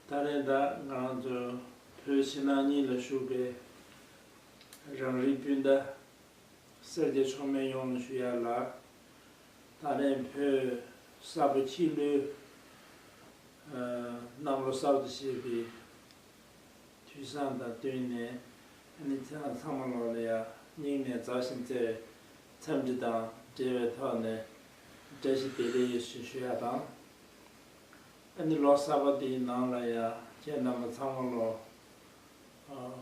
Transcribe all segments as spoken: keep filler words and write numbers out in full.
ད་རེས་ད་ང་རང་ཚོ་བོད་ཕྱི་ནང་གཉིས་ལ་བཞུགས་པའི་རང་རིགས་སྤུན་ཟླ་སེར་སྐྱ་མཆོག་དམན་ཡོངས་ལ་ཞུ་ཡ་ལ། ད་རེས་བོད་ས་ཕོ་ཁྱི་ལོའི་གནམ་ལོ་གསར་དུ་བཞད་པའི་དུས་བཟང་དང་བསྟུན་ནས། ཨ་ནི་ཚང་ཚང་མ་ལོག་ལ་ཡ་སྙིང་ནས་མཛའ་ཞིང་བརྩེ་བའི་འཚམས་འདྲི་དང་འབྲེལ་བའི་ཐོག་ནས་བཀྲ་ཤིས་བདེ་ལེགས་ཡོད་ཞེས་ཞུ་ཡ་དང་། ཨ་ནི་ལོ་གསར་པ་འདིའི་ནང་ལ་ཡ་ཁྱེད་རྣམ་པ་ཚང་མ་ལོ། ཨ།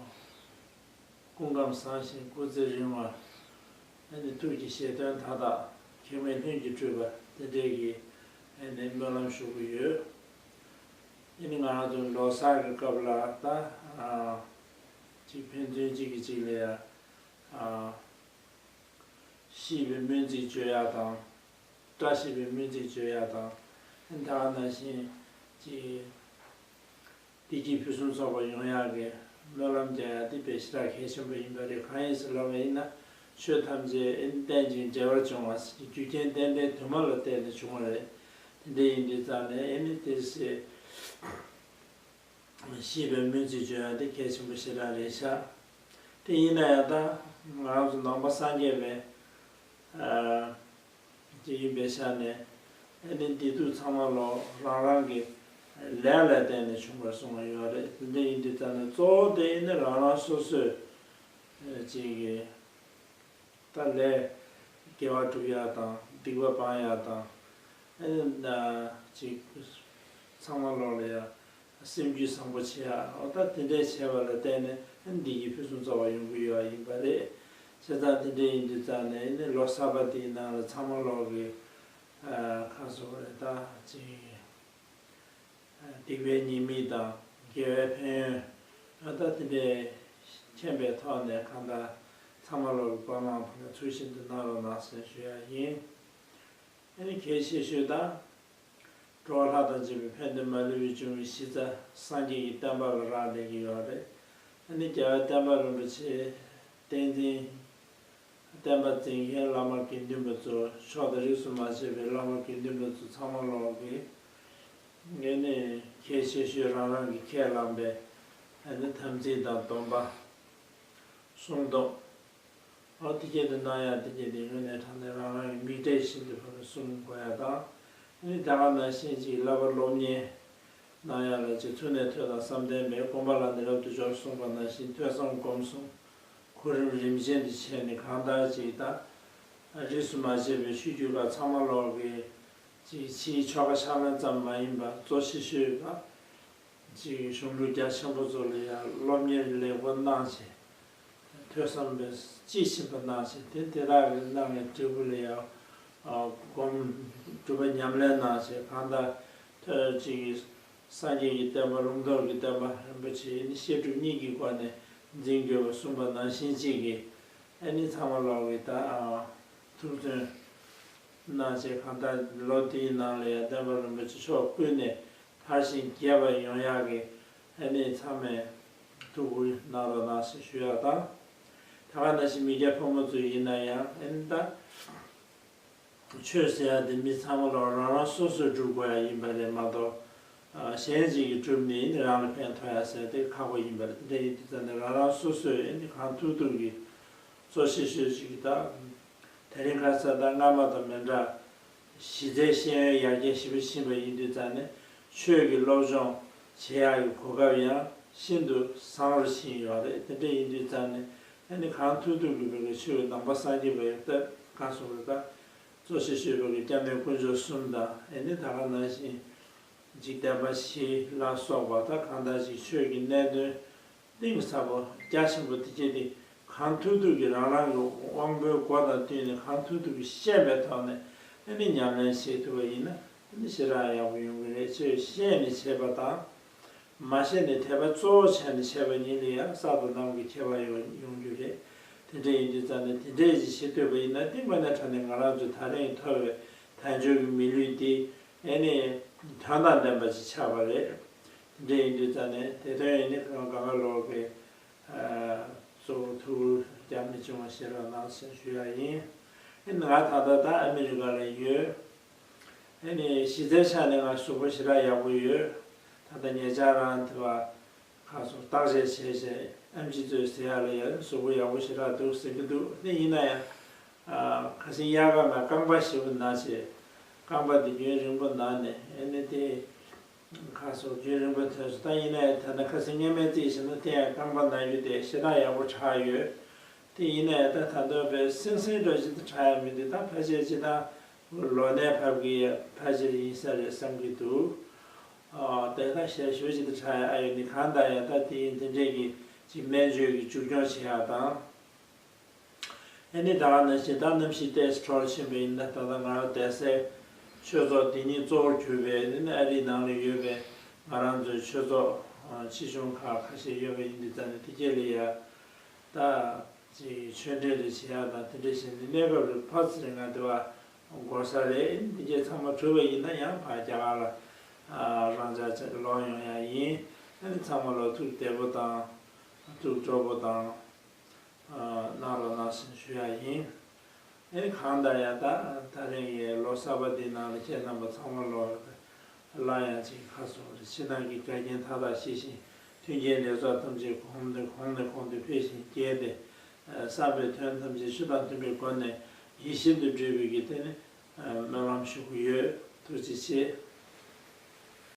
སྐུ་ཁམས་བཟང་ཞིང་སྐུ་ཚེ་རིང་བ། ཨ་ནི་ཐུགས་ཀྱི་བཞེད་དོན་མཐའ་དག་ཁེངས་མེད་ལྷུན་གྱིས་གྲུབ་པ་དེ་འདྲས་ཀྱི་ཨ་ནི་སྨོན་ལམ་ཞུ་གི་ཡོད། ཨ་ནི་ང་རང་ཚོ་ལོ་གསར་གྱི་སྐབས་ལ་ད་ཨ་ཅིག་ཕན་ཚུན་གཅིག་གིས་གཅིག་ལ་ཡ་ཨ་ཤིས་པའི་སྨོན་ཚིག་བརྗོད་ཡ་དང་། བཀྲ་ཤིས་པའི་སྨོན་ཚིག་བརྗོད་ཡ་དང་། ཨ་ནི་ད་ག་ནང་བཞིན་གྱི་བདེ་སྐྱིད་ཕུན་སུམ་ཚོགས་པ་ཡོང་ཡག་གི་སྨོན་ལམ་རྒྱག་ཡ་དེ་དཔེ་ཞེ་དྲག་གལ་ཆེན་པོ་ཡིན་པ་རེད། གང་ཡིན་ཟེར་ལབ་པ་ཡིན་ན། ཆོས་ཐམས་ཅད་ཨེ་རྟེན་ཅིང་འབྲེལ་བར་འབྱུང་བ་ཟེར་གྱི་རྒྱུ་རྐྱེན་རྟེན་འབྲེལ་དུ་མ་ལ་བརྟེན་ནས་བྱུང་བ་རེད། དེ་འདྲ་ཡིན་དུས་ཙང་ནས་ཨེ་ནི་དེ་ཞེས་ཤིས་པའི་སྨོན་ཚིག་བརྗོད་ཡ་དེ་གལ་ཆེན་པོ་ཞེ་དྲག་རེད་ཤག་དེ་ཡིན་ན་ཡང་ད་ང་རང་ཚོ་ནང་པ་སངས་རྒྱས་པའི་ཨ། དེ་ཡིན་པའི་ཆ་ནས་ཨ་ནི་བདེ་སྡུག་ཚང་མ་ལོ་རང་རང་གི་ལས་ལ་བརྟེན་ནས་བྱུང་བར་གསུངས་པ་ཡོད་རེད། དེ་འདྲ་ཡིན་དུས་ཙང་ནས་གཙོ་བོ་དེ་ཨ་ནི་རང་རང་སོ་སོས་ཅིག་གི་ད་ལས་དགེ་བ་སྒྲུབ་ཡ་དང་སྡིག་པ་སྤང་ཡ་དང་། ཨ་ནི་ཅིག་ཚང་མ་ལོག་ལ་ཡ། སེམས་རྒྱུད་བཟང་པོ་བྱེད་ཡ། འོ་ད་དེ་འདྲས་བྱས་པ་ལ་བརྟེན་ནས་བདེ་སྐྱིད་ཕུན་སུམ་ཚོགས་པ་ཡོང་གི་ཡོད་པ་ཡིན་པ་རེད། བྱས་ཙང་དེ་འདྲས་ཡིན་དུས་ཙང་ནས་ནི་ལོ་གསར་པ་འདིའི་ནང་ལ་ཚང་མ་ལོག་གི་ཁ་སོ་རེ་ད་ཅིག་སྡིག་པའི་ཉེས་དམིགས་དང་དགེ་བའི་ཕན་ཡོན། འོ་ད་དེ་འདྲས་མཁྱེན་པའི་ཐོག་ནས་གང་ལྟར་ཚང་མ་ལོག་གི་བཀའ་གནང་བ་ལ་ཚུལ་བཞིན་དུ་གནང་རོགས་གནང་ཟེར་ཞུ་ཡ་ཡིན། ཨ་ནི་གལ་ཆེ་ཤོས་དང་། འགྲོ་བ་ལྷ་དང་བཅས་པའི་ཕན་བདེ་མ་ལུས་པའི་འབྱུང་བའི་གཞི་རྩ་སངས་རྒྱས་ཀྱི་བསྟན་པ་ལ་རག་ལས་ཀྱི་ཡོད་རེད། ཨ་ནི་རྒྱལ་བའི་བསྟན་པ་རིན་པོ་ཆེ་བསྟན་འཛིན། བསྟན་པ་འཛིན་མཁན་བླ་མ་དགེ་འདུན་པ་ཚོ་ཕྱོགས་དང་རིས་སུ་མ་ཆད་པའི་བླ་མ་དགེ་འདུན་པ་ཚོ་ཚང་མ་ལོག་གི་ངས་ནི་གལ་ཆེ་ཤོས་རང་རང་གི་ཁས་བླངས་པའི་ཨ་ནི་དམ་ཚིག་དང་སྡོམ་པ། སྲུང་སྡོམ། འོ་དེ་སྐད་དུ་གནང་ཡ་དེ་སྐད་དེ་དངོས་གནས་དྲང་གནས་རང་རང་གི་མིག་འབྲས་བཞིན་དུ་ཕ་གི་སྲུང་དགོས་ཡ་དང་། ཨ་ནི་ད་ག་ནང་བཞིན་ཅིག་བསླབ་པ་སློབ་གཉེར་གནང་ཡ་ལ་ཅིག་ཚུལ་གནས་ཐོས་དང་བསམ་གཏན་པས་སྒོམ་པ་ལ་ནི་རབ་ཏུ་སྦྱོར་གསུངས་པ་ནང་བཞིན་ཐོས་བསམ་སྒོམ་གསུམ་གོ་རིམ་རིམ་བཞིན་དུ་བྱས་ནས་གང་ལྟར་ཅིག་ད་རིས་སུ་མ་ཆད་པའི་ཆོས་བརྒྱུད་ཁག་ཚང་མ་ལོག་གི་ཅིག་ཕྱིའི་ཆོ་ག་ཕྱག་ལེན་ཙམ་མ་ཡིན་པར་གཙོ་ཆེ་ཤོས་ལ། ཅིག་གཞུང་ལུགས་རྒྱ་ཆེན་པོ་ཚོ་ལ་ཡང་སློབ་གཉེར་ལེགས་པོ་གནང་བྱས། ཐོས་བསམ་པའི་དཔྱིས་ཕྱིན་པ་གནང་བྱས་ཏེ་དེ་དག་གིས་གནང་བའི་འབྲས་བུ་ལ་ཡང་སྒོམ་སྒྲུབ་པ་ཉམས་ལེན་གནང་བྱས་གང་ལྟར་ཐོས་ཅིག་གིས་སངས་རྒྱས་ཀྱི་བསྟན་པ་ལུང་རྟོགས་ཀྱི་བསྟན་པ་རིན་པོ་ཆེ་ནི་བཤད་སྒྲུབ་གཉིས་ཀྱི་སྒོ་ནས་འཛིན་དགོས་པ་གསུངས་པ་ནང་བཞིན་ཅིག་གིས་ཨ་ནི་ཚང་མ་ལོག་གིས་ད་ཐུགས་བརྩོན། གནང་བྱས་གང་ལྟར་ལོ་འདིའི་ནང་ལ་ཡང་བསྟན་པ་རིན་པོ་ཆེ་ཕྱོགས་ཀུན་ནས་དར་ཞིང་རྒྱས་པ་ཡོང་ཡག་གི་ཨ་ནི་ཚང་མས་ཐུགས་ཁུར་གནང་རོགས་གནང་ཞེས་ཞུ་ཡག་དང་། ད་ག་ནང་བཞིན་མི་སྐྱ་ཕོ་མོ་ཚོ་ཡིན་ན་ཡང་ཨ་ནི་ད་ཆོས་ཟེར་ཡག་དེ་མི་ཚང་མ་ལོག་རང་རང་སོ་སོས་སྒྲུབ་དགོས་ཡག་ཡིན་པ་རེད་མ་གཏོགས། གཞན་ཅིག་གིས་བསྒྲུབས་ནས་ནི་རང་ལ་ཕན་ཐོགས་ཡ་ཟེར་དེ་ཁག་པོ་ཡིན་པ་རེད། དེ་འདྲ་ཡིན་དུས་ཙང་ནས་རང་རང་སོ་སོས་ནི་གང་ཐུབ་ཐུབ་ཀྱིས་གཙོ་ཆེ་ཤོས་ཅིག་གིས་ད་དེ་རིང་ཁ་སང་ད་སྔ་མ་དང་མི་འདྲ་གཞི་རྩའི་ཤེས་ཡོན་ཡར་རྒྱས་ཞེ་པོ་ཕྱིན་པ་ཡིན་དུས་ཙང་ནས་ཆོས་ཀྱི་སློབ་སྦྱོང་བྱེད་ཡག་གི་གོ་སྐབས་ཡང་ཤིན་ཏུ་བཟང་རུ་ཕྱིན་ཡོད་རེད། དེ་འདྲ་ཡིན་དུས་ཙང་ནས་ཨ་ནི་གང་ཐུབ་ཐུབ་ཀྱིས་བོད་ཀྱི་ཆོས་ཀྱི་ནང་པ་སངས་རྒྱས་པའི་ད་ག་སོགས་ཀྱི་ད་གཙོ་ཆེ་ཤོས་བོད་ཀྱི་སྐྱབས་གནས་དཀོན་མཆོག་གསུམ་དང་ཨ་ནི་ད་ག་ནང་བཞིན། འཇིག་རྟེན་པ་བཞི་ལ་སོགས་པ་ད་གང་ལྟར་ཅིག་ཆོས་ཀྱི་གནད་དོན་གཏིང་ཟབ་པོ་རྒྱ་ཆེན་པོ་དེ་སྐྱེས་ཏེ་གང་ཐུབ་ཐུབ་ཀྱིས་རང་རང་གི་དབང་པོའི་སྒོ་དང་བསྟུན་ནས་གང་ཐུབ་ཐུབ་ཀྱིས་ཤེས་པའི་ཐོག་ནས་ཨ་ནི་ཉམས་ལེན་བྱེད་ཐུབ་པ་ཡིན་ན་ཨ་ནི་ཞེ་དྲག་ཡག་པོ་ཡོང་གི་རེད། ཆོས་ཤེས་ནས་བྱེད་པ་དང་མ་ཤེས་ནས་དད་པ་གཙོ་བོ་བྱས་ནས་བྱས་པ་ཉིད་ལ་ཡང་ས་དང་གནམ་གྱི་ཁྱད་པར་ཡོང་ཡོང་རྒྱུ་རེད། དེ་འདྲ་ཡིན་དུས་ཙང་ནས་དེ་འདྲས་ཅིག་བྱེད་ཐུབ་པ་ཡིན་ན་གཏིང་དཔེ་ནས་དྲང་ནས་ང་རང་ཚོས་ད་རིང་ཐོབ་པའི་དལ་འབྱོར་གྱི་མི་ལུས་འདི་ཨེ་ནི་དོན་དང་ལྡན་པ་ཅིག་ཆགས་པ་རེད། དེ་འདྲ་ཡིན་དུས་ཙང་ནས་དེ་དོན་ཡིན་ནི་གང་ག་ལོག་གི་གཙོ་བོ་ཐུགས་རྒྱ་མི་ཆུང་བ་ཞེ་དྲག་གནང་ཞེས་ཞུ་ཡ་ཡིན། ཨེ་ནི་ང་ད་ལྟ་ད་ཨ་མི་རི་ཀ་ལ་ཡོད། ཨེ་ནི་གཞི་རྩའི་ཆ་ནས་ང་གཟུགས་པོ་ཞེ་དྲག་ཡག་པོ་ཡོད། ད་ལྟ་ཉེ་ཆར་རང་དེ་བ་ཁ་སོ་བརྟག་དཔྱད་བྱས་བྱས་ཨེམ་ཆི་ཚོས་ཟེར་ཡ་ལ་ཡ་གཟུགས་པོ་ཡག་པོ་ཞེ་དྲག་འདུག་ཟེར་གྱི་འདུག་དེ་ཡིན་ན་ཡང་ཁ་སང་དབྱར་ཁ་ནང་རྐང་པ་ཞེ་པོ་ན་བྱས། རྐང་པ་དེ་རྒྱུན་རིང་པོ་ན་ནས་ཨེ་ནི་དེ། ཁ་སོ་རྒྱུན་རིང་པོ་ཐོན་སོང་། ད་ཡིན་ན་ཡང་ད་ནི་ཁ་སང་སྔས་མའི་རྩིས་བྱས་ན་དེ་ཡང་རྐང་པ་ན་རྒྱུ་དེ་ཞེ་དྲག་ཡག་པོ་ཆགས་ཡོད། དེ་ཡིན་ན་ཡང་ད་ད་དུང་བས་སིང་སིང་འདྲ་ཞིག་ཏུ་ཆགས་ཡ་མི་འདུག་ད་ཕལ་ཆེར་ཅི་ད་ལོ་ནད་ཕབ་གི་ཡ་ཕལ་ཆེར་ཡིན་ས་རེད་བསམ་གྱི་འདུག་ཨ་དེ་ད་ཞལ་ཞུ་ཅིག་ཏུ་ཆགས་ཡ་ཨ་ཡོད་ནི་གང་ལྟར་ཡང་ད་དེ་ཡིན་དེ་འདྲས་ཀྱི་ཅིག་སྨན་བཅོས་ཀྱི་མཇུག་སྐྱོང་བྱེད་ཡ་དང་། ཨ་ནི་ད་ག་ནང་བཞིན་ད་གནམ་གཤིས་ཏོག་ཙམ་འཕྲོ་ཕྱིན་པ་ཡིན་ན་ད་ལྟ་ང་རང་བསྡད་སའི་ཆོས་ཚོགས་འདི་ཉིད་གཙོ་བོར་གྱུར་པའི་ཨ་ནི་ཨ་རིའི་ནང་ལ་ཡོད་པའི་ང་རང་ཚོའི་ཆོས་ཚོགས་ཆེ་ཆུང་ཁག་ཁ་ཤས་ཡོད་པ་ཡིན་དུས་ཙང་ནས་དེ་གས་ལ་ཡ་ད་ཅིག་ཆོས་འབྲེལ་རེ་བྱེད་ཡག་དང་དེ་འདྲ་བྱས་ནས་གནས་སྐབས་རེ་ཕར་ཚུར་ང་དེ་བ་འགོར་ས་རེད། དེ་གས་ཚང་མ་གྲུབ་པ་ཡིན་ན་ཡང་ཕར་རྒྱ་གར་ལ་རང་འཇགས་ཅིག་ལོག་ཡོང་ཡག་ཡིན། ཨ་ནི་ཚང་མ་ལ་ཐུགས་བདེ་པོ་དང་ཐུགས་སྤྲོ་པོ་དང་། གནང་རོགས་གནང་ཞེས་ཞུ་ཡ་ཡིན། ཨེ་གང་ལྟར་ཡང་ད་ད་རིང་གི་ལོ་གསར་པ་འདིའི་ནང་ལ་ཁྱེད་རྣམ་པ་ཚང་མ་ལོ་སླར་ཡང་ཅིག་ཁ་སོ་རེ་ཕྱི་ནང་གི་འགལ་རྐྱེན་མཐའ་དག་ཞི་ཞིང་མཐུན་རྐྱེན་ལེགས་ཚོགས་ཐམས་ཅད་གོང་ནས་གོང་ནས་གོང་དུ་འཕེལ་ཞིང་རྒྱས་ཏེ། བསམ་པའི་དོན་ཐམས་ཅད་ཆོས་དང་མཐུན་པའི་སྒོ་ནས་ཡིད་བཞིན་དུ་འགྲུབ་པའི་གི་དེ་ནི་སྨོན་ལམ་ཞུ་གི་ཡོད། ཐུགས་རྗེ་ཆེ།